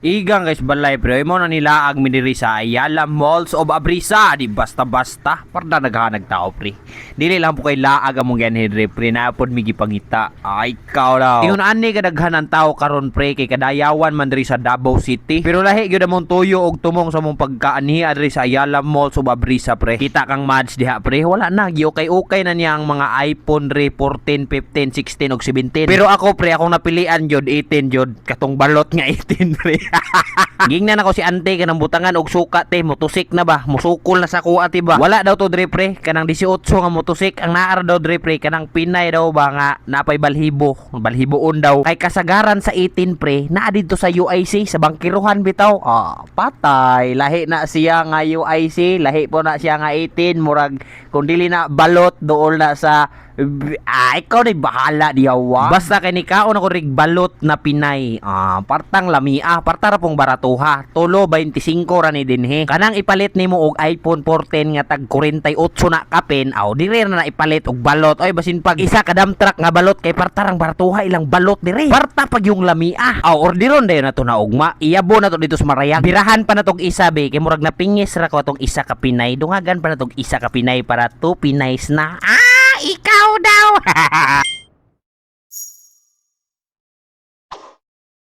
Igang guys balay, pre, mo na nila ang miniri sa Ayala Malls of Abrisa, di basta-basta parda naghanag tao, pre. Dili lang po kay laag among ganhin diri, pre, naa pod mi gipangita. Ay, ikaw daw. Ingon ani kadaghan ang tao karon, pre, kay kadayawan man diri sa Davao City. Pero lahi gyud among tuyo og tumong sa among pagkaanhi diri sa Ayala Malls of Abrisa, pre. Kita kang Mads diha, pre, wala na giukay-ukay na niya ang mga iPhone re 14, 15, 16 ug 17. Pero ako, pre, akong napilian jud 18 jud, katong balot nga 18, pre. Gingnan ako si ante kanang butangan og suka te, motusik na ba? Musukol na sa kuha ti ba? Wala daw to dre, pre, kanang 18 nga motusik. Ang naa daw dre, pre, kanang Pinay daw ba nga napay balhibo, balhiboon daw. Kay kasagaran sa 18, pre, naa didto sa UIC sa bangkiruhan bitaw. Ah, patay, lahi na siya nga UIC, lahi po na siya nga 18, murag kung dili na balot dool na sa. Ah, ikaw na bahala diyawa. Basta kay nikaon ako rig balot na Pinay. Ah, partang lamia, parta ra pong baratuha. Tulo 25 ra ni dinhi. Kanang ipalit nimo og iPhone 14 nga tag 48 na kapin, aw dire na na ipalit og balot. Oy, basin pag isa ka dump truck nga balot kay partarang baratuha ilang balot dire. Parta pag yung lamia. Aw, orderon dayon na to na ugma. Iyabo na to dito sa Marayag. Birahan pa na tog isa be kay murag napingis ra ko atong isa ka Pinay. Dungagan pa na tog isa ka Pinay para two Pinays na. Ah, ikaw daw.